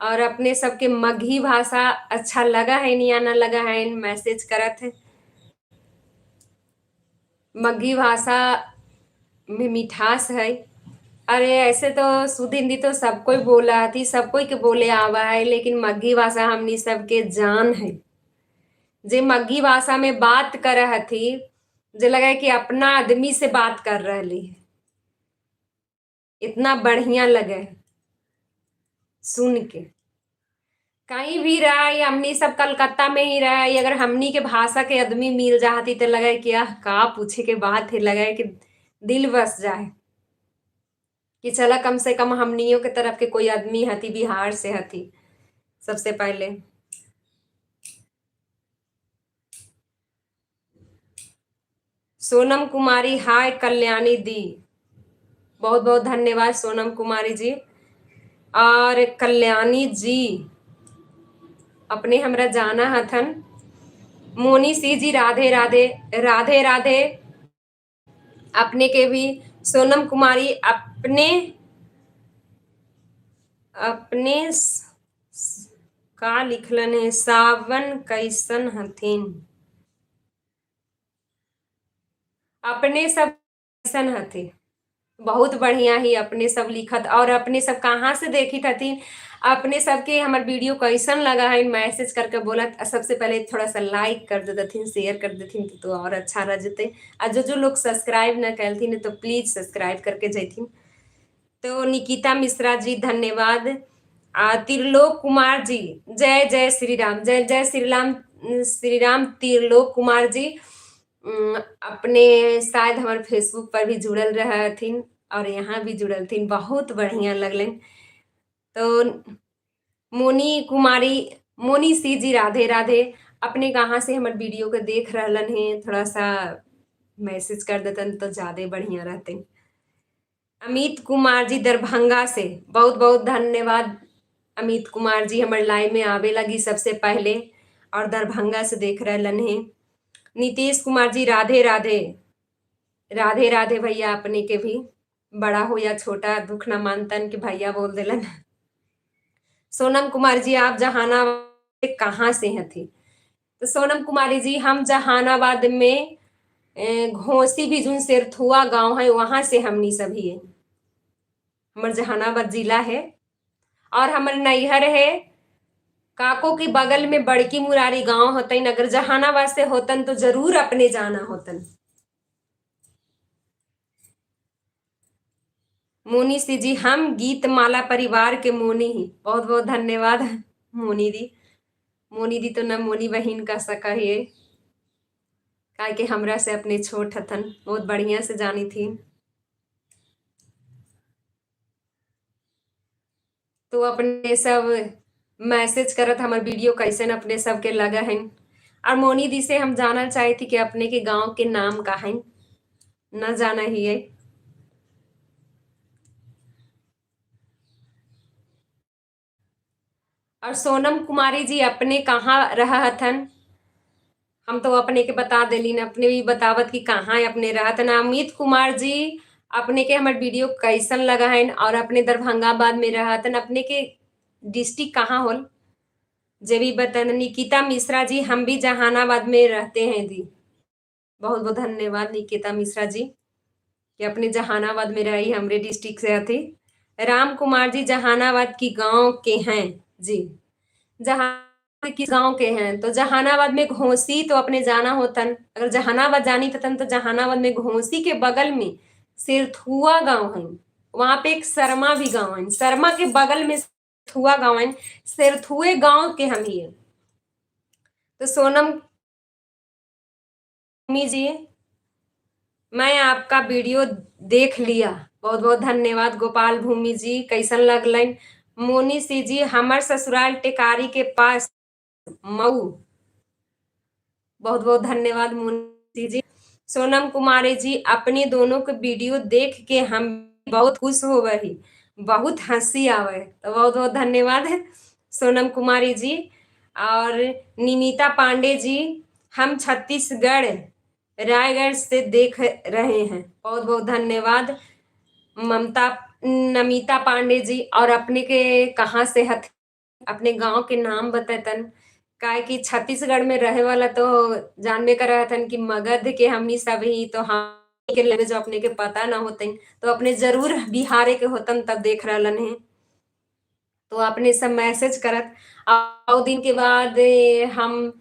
और अपने सबके मगही भाषा अच्छा लगा है या ना लगा है मैसेज करत है। मगही भाषा में मिठास है। अरे ऐसे तो शुद्ध हिंदी तो सब कोई बोला थी, सब कोई के बोले आवा है, लेकिन मगही भाषा हमनी सबके जान है। जे मगही भाषा में बात कर हथी, जे लगे कि अपना आदमी से बात कर रही है, इतना बढ़िया लगे सुन के। कहीं भी रहा है, हमनी सब कलकत्ता में ही रहा है, अगर हमनी के भाषा के आदमी मिल जाती तो लगे कि आह का पूछे के बात है, लगे कि दिल बस जाए कि चला कम से कम हमनियों के तरफ के कोई आदमी हती, बिहार से हती। सबसे पहले सोनम कुमारी, हाय कल्याणी दी, बहुत बहुत धन्यवाद सोनम कुमारी जी। और कल्याणी जी अपने हमरा जाना हथन। मोनी सी जी राधे राधे, राधे राधे अपने के भी। सोनम कुमारी अपने अपने का लिखलन है, सावन कैसन हथिन, अपने सब कैसन हथिन, बहुत बढ़िया ही अपने सब लिखत। और अपने सब कहाँ से देखी हथिन, अपने सबके हमार वीडियो कैसन लगा है मैसेज करके बोलत। सबसे पहले थोड़ा सा लाइक कर देथिन, शेयर कर देथिन तो और अच्छा रह जते। आ जो जो लोग सब्सक्राइब न कलथिन तो प्लीज सब्सक्राइब करके जैथिन। तो निकिता मिश्रा जी धन्यवाद। आ त्रिलोक कुमार जी जय जय श्री राम, जय जय श्री राम, श्री राम त्रिलोक कुमार जी अपने शायद हमारे फेसबुक पर भी जुड़ल रहथिन और यहाँ भी जुड़ल थिन, बहुत बढ़िया लगलन। तो मोनी कुमारी, मोनी सी जी राधे राधे, अपने कहाँ से हमारे वीडियो को देख रहलन है, थोड़ा सा मैसेज कर देतन तो ज़्यादा बढ़िया रहते। अमित कुमार जी दरभंगा से बहुत बहुत धन्यवाद अमित कुमार जी, हमारे लाइव में आवे लगी सबसे पहले और दरभंगा से देख रहलन है। नीतीश कुमार जी राधे राधे, राधे राधे भैया अपने के भी, बड़ा हो या छोटा दुख न मानतन कि भैया बोल दिलन। सोनम कुमार जी आप जहानाबाद कहाँ से हथी? तो सोनम कुमारी जी हम जहानाबाद में घोसी बिजुन सेरथुआ गांव है, वहां से हमनी सभी है, हमार जहानाबाद जिला है। और हमार नैहर है काको के बगल में बड़की मुरारी गांव होतन, अगर जहानाबाद से होतन तो जरूर अपने जाना होतन। मोनी सी जी हम गीत माला परिवार के मोनी ही, बहुत बहुत धन्यवाद मोनी दी। मोनी दी तो न मोनी बहन का सका है, काहे कि हमरा से अपने छोट हथन, बहुत बढ़िया से जानी थी। तो अपने सब मैसेज करत हमार वीडियो कैसन अपने सबके लगा है। और मोनी दी से हम जानना चाहे थी कि अपने के गांव के नाम का है, न जाना ही है। और सोनम कुमारी जी अपने कहाँ रह हथन? हम तो अपने के बता देली, अपने भी बतावत कि कहाँ अपने रहतन। अमित कुमार जी अपने के हमर वीडियो कैसन लगा है और अपने दरभंगाबाद में रहतन, अपने के डिस्ट्रिक्ट कहाँ होल जे भी बतन। निकिता मिश्रा जी हम भी जहानाबाद में रहते हैं दी, बहुत बहुत धन्यवाद निकिता मिश्रा जी कि अपने जहानाबाद में रही, हमरे डिस्ट्रिक्ट से हथी। राम कुमार जी जहानाबाद की गांव के हैं जी, जहां किस गांव के हैं? तो जहानाबाद में घोसी तो अपने जाना होतन, अगर जहानाबाद जानी तन तो जहानाबाद में घोसी के बगल में सिरथुआ गांव है, वहां पे एक शर्मा भी गांव है, शर्मा के बगल में सिरथुआ गांव है, सिरथुए गांव के हम ही है। तो सोनम जी मैं आपका वीडियो देख लिया, बहुत बहुत धन्यवाद। गोपाल भूमि जी कैसन लगलन? मोनी सी जी हमर ससुराल टेकारी के पास मऊ, बहुत बहुत धन्यवाद मोनी जी। सोनम कुमारी जी अपने दोनों के वीडियो देख के हम बहुत खुश हो गई, बहुत हंसी आवे, तो बहुत बहुत धन्यवाद सोनम कुमारी जी। और निमिता पांडे जी हम छत्तीसगढ़ रायगढ़ से देख रहे हैं, बहुत बहुत धन्यवाद। ममता नमिता पांडे जी और अपने के कहाँ से हथ, अपने गांव के नाम बतैतन, काहे कि छत्तीसगढ़ में रहे वाला तो जानबे कर हथन कि मगध के हमनी सब ही, तो हम के लैंग्वेज अपने के पता ना होते तो अपने जरूर बिहारे के होतन तब देख रहलन है। तो अपने सब मैसेज करत। और दिन के बाद हम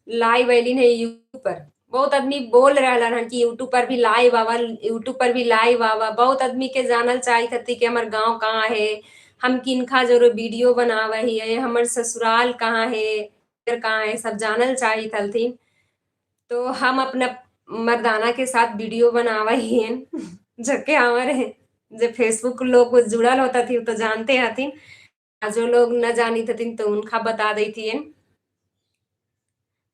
लाइव अलिन है यूट्यूब पर, बहुत आदमी बोल रहलन हन कि यूट्यूब पर भी लाइव आवा, यूट्यूब पर भी लाइव आवा। बहुत आदमी के जानल चाहत हती कि हमार गांव कहाँ है, हम किनखा जरो वीडियो बनावे हिये, हमर ससुराल कहाँ है, कहाँ है, सब जानल चाहत हलथिन। तो हम अपना मर्दाना के साथ वीडियो बनावे हियन जबकि हमारे जो फेसबुक लोग जुड़ल होता थी तो जानते हथिन, जो लोग न जानी हथिन तो उनका बता देती।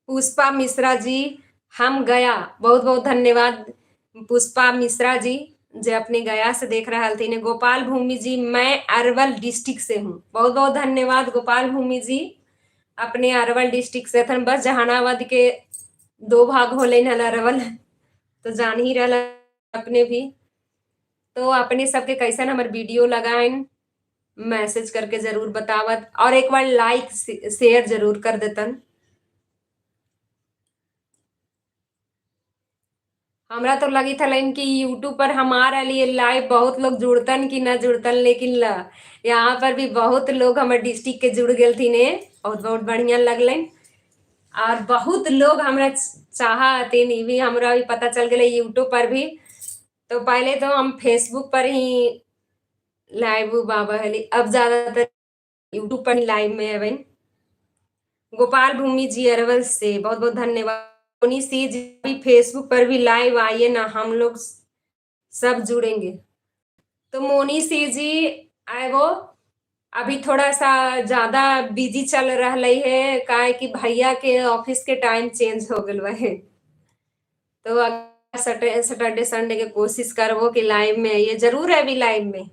पुष्पा मिश्रा जी हम गया, बहुत बहुत धन्यवाद पुष्पा मिश्रा जी जो अपने गया से देख रहा हथिन। गोपाल भूमि जी मैं अरवल डिस्ट्रिक्ट से हूँ, बहुत बहुत धन्यवाद गोपाल भूमि जी अपने अरवल डिस्ट्रिक्ट से हथन। बस जहानाबाद के दो भाग होलन हल अरवल, तो जान ही रहा अपने भी। तो अपने सबके कैसन हमार वीडियो लगाइन मैसेज करके जरूर बतावत और एक बार लाइक शेयर जरूर कर देतन। हमरा तो लगी थलन कि यूट्यूब पर हम आ रही लाइव बहुत लोग जुड़तन कि न जुड़तन, लेकिन ल यहाँ पर भी बहुत लोग हमारे डिस्ट्रिक्ट के जुड़ गए थी ने, बहुत बहुत बढ़िया लगलन। और बहुत लोग हमरा चाहतिन, ई भी हमरा भी पता चल गया यूट्यूब पर भी। तो पहले तो हम फेसबुक पर ही लाइव बाबा हली, अब ज्यादातर यूट्यूब पर ही लाइव में अबन। गोपाल भूमि जी अरवल से बहुत बहुत धन्यवाद। सी जी भी फेसबुक पर भी लाइव आइए ना, हम लोग सब जुड़ेंगे। तो मोनी सी जी आए वो अभी थोड़ा सा ज्यादा बिजी चल रहा है, काहे कि भैया के ऑफिस के टाइम चेंज हो गल है। तो सैटरडे संडे के कोशिश करबो कि लाइव में आइए, जरूर है अभी लाइव में।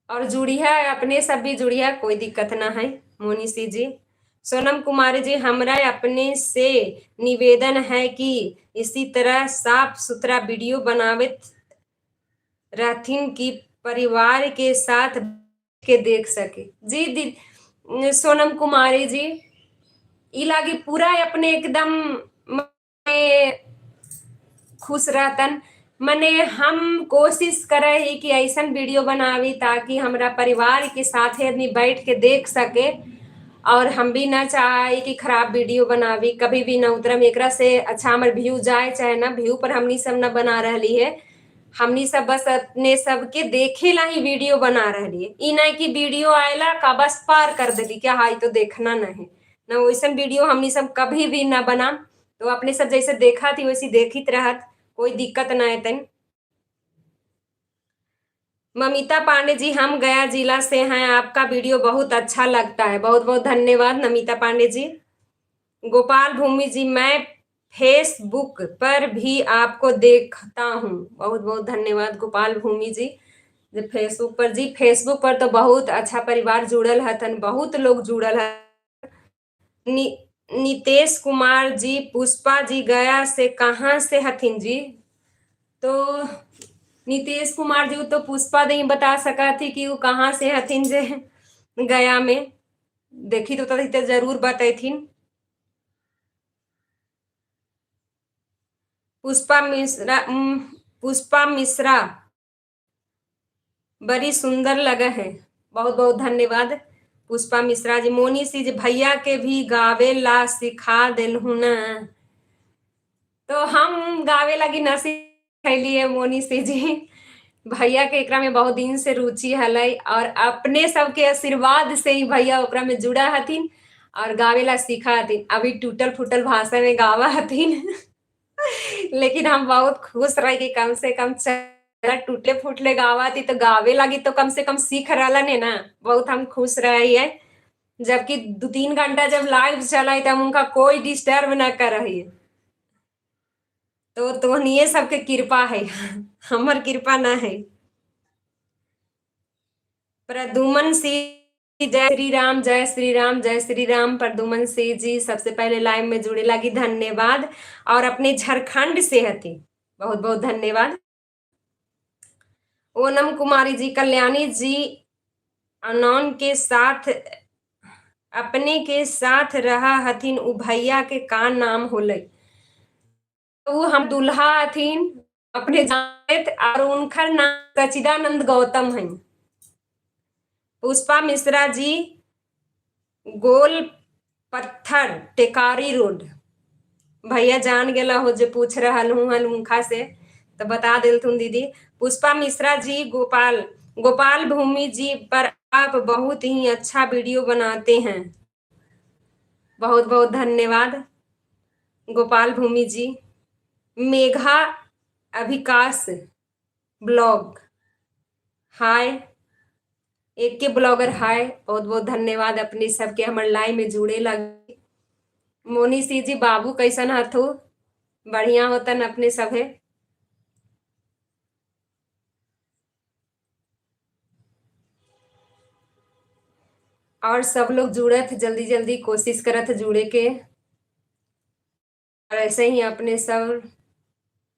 और जुड़िया अपने सब भी जुड़िया, कोई दिक्कत ना है। मोनी सी जी सोनम कुमारी जी हमरा अपने से निवेदन है कि इसी तरह साफ सुथरा वीडियो बनावित रहथिन कि परिवार के साथ के देख सके। जी दी सोनम कुमारी जी ई लागी पूरा अपने एकदम खुश रहतन। मने हम कोशिश करे ही कि ऐसा वीडियो बनावी ताकि हमरा परिवार के साथ आदमी बैठ के देख सके, और हम भी ना चाहे कि खराब वीडियो बनावी, कभी भी ना उतरम। एकरा से अच्छा हमार व्यू जाए चाहे ना व्यू पर हमनी सब ना बना रही है, हमनी सब बस अपने सबके देखे ला ही वीडियो बना रही है। ई ना कि वीडियो आयला का बस पार कर दिली क्या हाई तो देखना नहीं ना, वैसन वीडियो हमनी सब कभी भी ना बना। तो अपने सब जैसे देखा थी वैसी देखित रहत, कोई दिक्कत ना है। ममिता पांडे जी हम गया जिला से हैं, आपका वीडियो बहुत अच्छा लगता है, बहुत बहुत धन्यवाद नमिता पांडे जी। गोपाल भूमि जी मैं फेसबुक पर भी आपको देखता हूँ, बहुत बहुत धन्यवाद गोपाल भूमि जी जे फेसबुक पर जी, फेसबुक पर तो बहुत अच्छा परिवार जुड़ल हथन, बहुत लोग जुड़ल हन। नितेश कुमार जी, पुष्पा जी गया से कहाँ से हथिन जी? तो नितेश कुमार जी तो पुष्पा नहीं बता सका थी कि वो कहाँ से हथिन जे गया में। देखी तो जरूर बतैथिन। पुष्पा मिश्रा, पुष्पा मिश्रा बड़ी सुंदर लगे है, बहुत बहुत धन्यवाद पुष्पा मिश्रा जी। मोनी सी जी भैया के भी गावे ला सिखा देलहु ना, तो हम गावे लगी न सिखैलिए मोनी सी जी। भैया के एकरा में बहुत दिन से रुचि हलै और अपने सबके आशीर्वाद से ही भैया ओकरा में जुड़ा हथिन और गावे ला सीखा हथिन। अभी टूटल फूटल भाषा में गावा हथिन लेकिन हम बहुत खुश रही कि कम से कम टूटले फूटले गावा थी तो गावे लगी तो कम से कम सीख रहा है ना, बहुत हम खुश रही है। जबकि 2-3 घंटा जब लाइव चला तब उनका कोई डिस्टर्ब न कर रही है। तो तोहनिए सबके कृपा है, हमर कृपा ना है। प्रदुमन सिंह जय श्री राम, जय श्री राम, जय श्री राम। प्रदुमन सिंह जी सबसे पहले लाइव में जुड़े लगी धन्यवाद, और अपने झारखंड से हती, बहुत बहुत धन्यवाद। ओनम कुमारी जी, कल्याणी जी अनौन के साथ अपने के साथ रहा हथिन उ भैया के का नाम होले? तो हम दुल्हा हथिन अपने जानत और उनकर नाम सचिदानंद गौतम हैं। पुष्पा मिश्रा जी गोल पत्थर टेकारी रोड, भैया जान गेला हो जो पूछ रहा हूँ हल उनका से तो बता दिलथुन दीदी। पुष्पा मिश्रा जी गोपाल, गोपाल भूमि जी पर आप बहुत ही अच्छा वीडियो बनाते हैं, बहुत बहुत धन्यवाद गोपाल भूमि जी। मेघा अभिकाश ब्लॉग हाय, एक के ब्लॉगर हाय, बहुत बहुत धन्यवाद अपने सबके हमारे लाइव में जुड़े लगे। मोनी सी जी बाबू कैसन हथो? बढ़िया होतन अपने सब है। और सब लोग जुड़त, जल्दी जल्दी कोशिश करत जुड़े के, और ऐसे ही अपने सब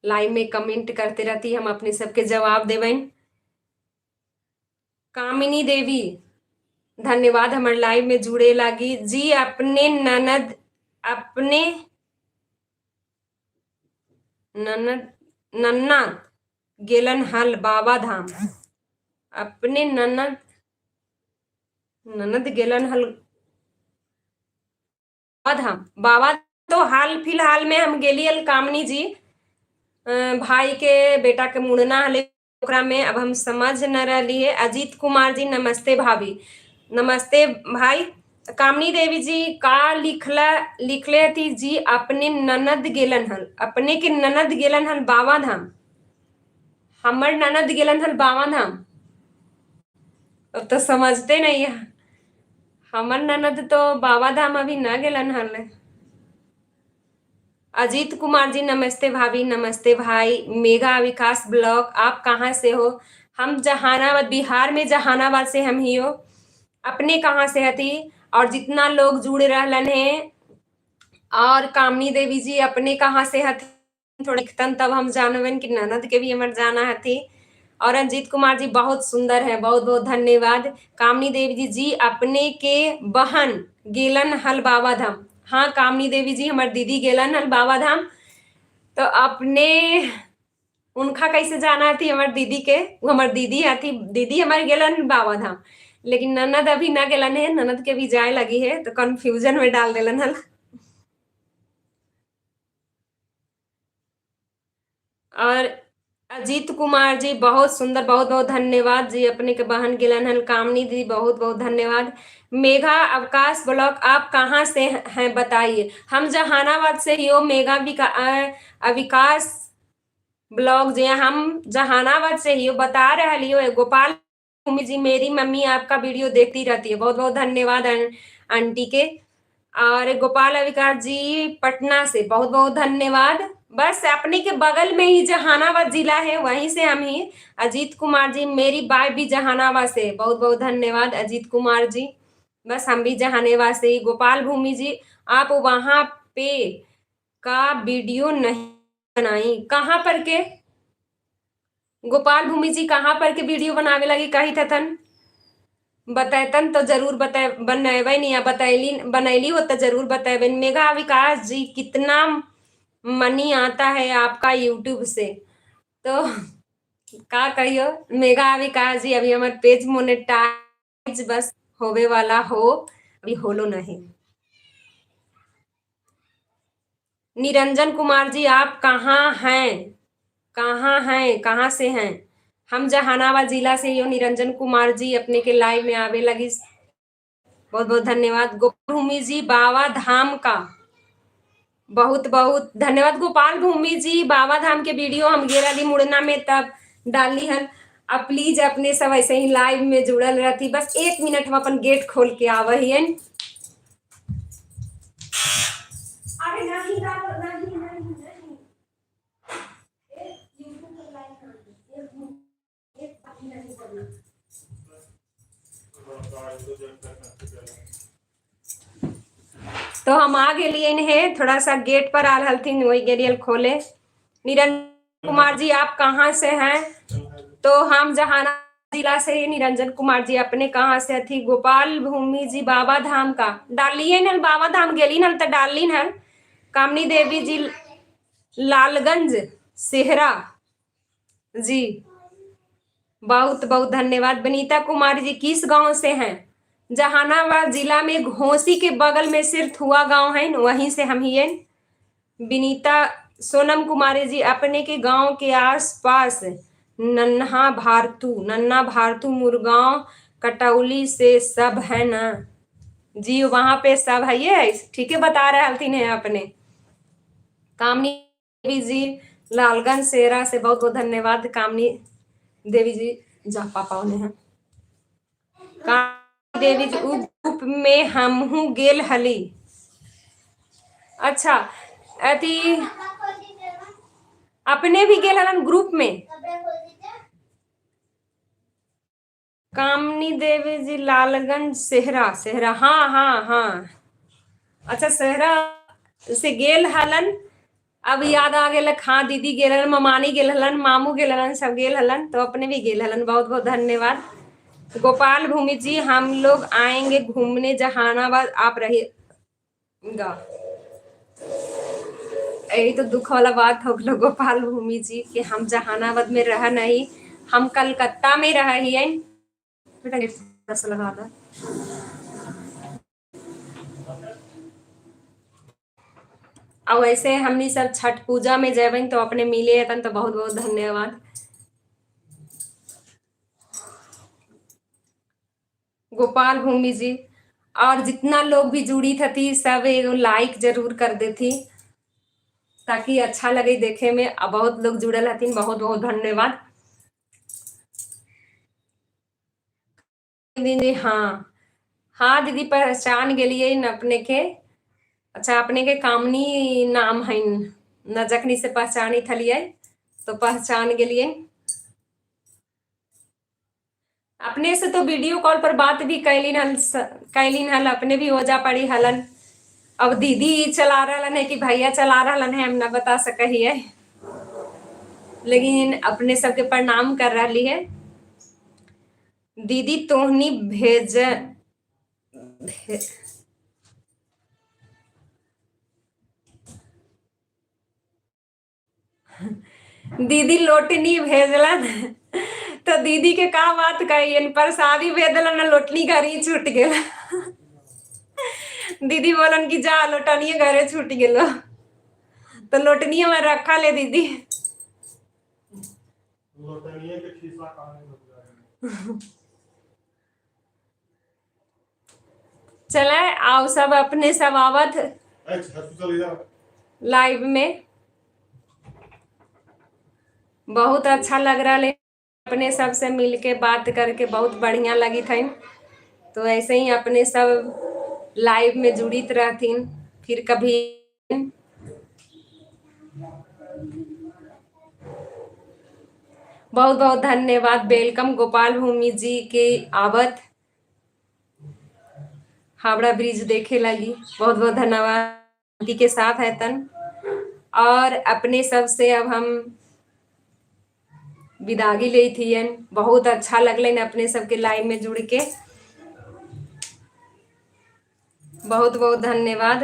लाइव में कमेंट करते रहती, हम अपने सबके जवाब देवें। कामिनी देवी धन्यवाद हमारे लाइव में जुड़े लागी जी। अपने ननद, अपने ननद नन्ना गेलन हल बाबा धाम, अपने ननद ननद गेलन हल बाबा धाम। बाबा तो हाल फिलहाल में हम गेली हल कामनी जी, भाई के बेटा के मुड़ना हले ओकरा में, अब हम समझ न रही है। अजीत कुमार जी नमस्ते भाभी, नमस्ते भाई। कामनी देवी जी का लिखला लिखले थी जी अपने ननद गेलन हल, अपने के ननद गेलन हल बाबा धाम, हमर ननद गेलन हल बाबा धाम। अब तो समझते नहीं है, हमर ननद तो बाबा धाम अभी न गेलन हल। अजीत कुमार जी नमस्ते भाभी, नमस्ते भाई। मेघा विकास ब्लॉग आप कहाँ से हो? हम जहानाबाद, बिहार में जहानाबाद से हम ही हो। अपने कहाँ से हती? और जितना लोग जुड़ रहलन है। और कामनी देवी जी अपने कहाँ से हती? थोड़ा लिखतन तब हम जानवन कि ननद के भी हमर जाना हती। और रंजीत कुमार जी बहुत सुंदर है, बहुत बहुत धन्यवाद। कामनी देवी जी जी अपने के बहन गेलन हल बाबा धाम। हाँ कामनी देवी जी हमार दीदी गेलन हल बाबा धाम, तो अपने उनका कैसे जाना थी हमार दीदी के, वो हमार दीदी हथी, दीदी हमारे गेलन बाबा धाम, लेकिन ननद अभी ना गेलन है, ननद के भी जाए लगी है, तो कंफ्यूजन में डाल देलन हल। और अजीत कुमार जी बहुत सुंदर, बहुत बहुत धन्यवाद जी अपने के बहन गेलन हल। कामनी दी बहुत बहुत धन्यवाद। मेघा अवकाश ब्लॉग आप कहाँ से हैं बताइए? हम जहानाबाद से ही हो। मेघा अविकाश ब्लॉग जी हम जहानाबाद से ही हो, बता रही हो। गोपाल भूमि जी मेरी मम्मी आपका वीडियो देखती रहती है, बहुत बहुत धन्यवाद आंटी के। और गोपाल अविकाश जी पटना से बहुत बहुत धन्यवाद। बस अपने के बगल में ही जहानाबाद जिला है, वहीं से हम ही। अजीत कुमार जी, मेरी बाय भी जहानाबाद से, बहुत बहुत धन्यवाद अजीत कुमार जी। बस हम भी जहानाबाद से ही। गोपाल भूमि जी, आप वहाँ पे का वीडियो नहीं बनाई? कहाँ पर के गोपाल भूमि जी, कहाँ पर के वीडियो बनावे लगी कही थथन? बतैतन तो जरूर बता बनैबे नहीं, या बतैली बनैली हो तो जरूर बतैबे। मेघा विकास जी, कितना मनी आता है आपका यूट्यूब से? तो का कहियो मेघा विकास जी, अभी हमार पेज मोनेटाइज बस होवे वाला हो, अभी होलो नहीं। निरंजन कुमार जी, आप कहाँ हैं? कहाँ हैं, कहाँ से हैं? हम जहानाबाद जिला से ही हो। निरंजन कुमार जी, अपने के लाइव में आवे लगी बहुत बहुत धन्यवाद। गोपाल भूमि जी, बाबा धाम का बहुत बहुत धन्यवाद। गोपाल भूमि जी, बाबा धाम के वीडियो हम गेल रही मुड़ना में तब डाली हन। अब प्लीज अपने सब ऐसे ही लाइव में जुड़ल रहती। बस 1 मिनट हम अपन गेट खोल के आवे हियन। अरे नहीं नहीं नहीं नहीं, यूट्यूब पर लाइव एक बात नहीं करना। तो हम आ गेलियन हे, थोड़ा सा गेट पर आल हलथिन, वही गेलियन खोले। निरंजन कुमार जी, आप कहाँ से हैं? तो हम जहानाबाद जिला से ही। निरंजन कुमार जी, अपने कहाँ से थी? गोपाल भूमि जी, बाबा धाम का डालिए न, बाबा धाम गेली न तो डाली न। कामनी देवी जी, लालगंज सेहरा जी, बहुत बहुत धन्यवाद। बनीता कुमारी जी, किस गांव से हैं? जहानाबाद जिला में घोसी के बगल में सिरथुआ गांव है, वहीं से हम ही हैं। विनीता सोनम कुमारी जी, अपने के गांव के आसपास नन्हा भारतू, नन्ना भारतू मुरगांव कटौली से सब है ना जी? वहां पे सब है, ये ठीक है बता रहे हलथिन है अपने। कामनी देवी जी, लालगंज सेरा से बहुत बहुत धन्यवाद। कामनी देवी जी, जा पापा उन्हें हैं। कामनी देवी जी, उ ग्रुप में हमहू गेल हली। अच्छा, अथी अपने भी गेल हलन ग्रुप में? कामनी देवी जी, लालगंज सेहरा, सेहरा, हाँ हाँ हाँ, अच्छा सेहरा से गेल हलन। अब याद आ गेल, हाँ दीदी गेल हलन, ममानी गेल हलन, मामू गेल हलन, सब गेल हलन, तो अपने भी गेल हलन। बहुत बहुत धन्यवाद। गोपाल भूमि जी, हम लोग आएंगे घूमने जहानाबाद, आप रहिएगा। यही तो दुख वाला बात हो गलो गोपाल भूमि जी कि हम जहानाबाद में रह नहीं, हम कलकत्ता में रह ही। बेटा गेट थोड़ा सा लगा दो। और वैसे हमनी सब छठ पूजा में जेबन तो अपने मिले हतन, तो बहुत बहुत धन्यवाद। गोपाल भूमि जी, और जितना लोग भी जुड़ी थी सब एगो लाइक जरूर कर देती ताकि अच्छा लगे देखे में। अब बहुत लोग जुड़ल हथिन, बहुत बहुत धन्यवाद दीदी। हाँ हाँ दीदी, पहचान गेलिए न अपने के। अच्छा, अपने के कामनी नाम है न, जखनी से पहचानी थलिए तो पहचान गेलिए। अपने से तो वीडियो कॉल पर बात भी कैलिन हल, कैलिन हल, अपने भी हो जा पड़ी हलन। अब दीदी चला रहा है कि भैया चला रहा है, हम न बता सक है, लेकिन अपने सबके प्रणाम कर रही है। दीदी तोहनी भेज भे, दीदी लोटनी भेजलन तो दीदी के का बात कही, प्रसादी भेजलन ना लोटनी घर ही छूट गेल। दीदी बोलन कि जा लोटनिए घरे छूट गेलो, तो लोटनी में रखा ले दीदी। लोटनिए के खिस्सा कहानी बन जाएगी। चले आओ सब अपने सब आवत अच्छा तू चल इधर। लाइव में, बहुत अच्छा लग रहा है अपने सबसे मिलके बात करके, बहुत बढ़िया लगी थी। तो ऐसे ही अपने सब लाइव में जुड़ित रहथिन फिर कभी। बहुत बहुत धन्यवाद। Welcome Gopal भूमि जी के आवत हावड़ा ब्रिज देखे लगी। बहुत बहुत धन्यवाद के साथ है तन। और अपने सब से अब हम विदागी ले थियन। बहुत अच्छा लगलन अपने सबके लाइव में जुड़ के। बहुत बहुत धन्यवाद।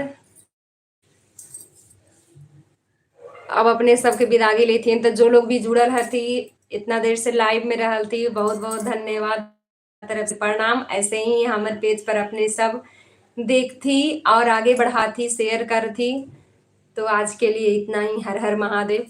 अब अपने सबके विदागी ले थियन। तो जो लोग भी जुड़ल हथी, इतना देर से लाइव में रहल थी, बहुत बहुत धन्यवाद, तरफ से प्रणाम। ऐसे ही हमारे पेज पर अपने सब देखती और आगे बढ़ाती, शेयर करती। तो आज के लिए इतना ही। हर हर महादेव।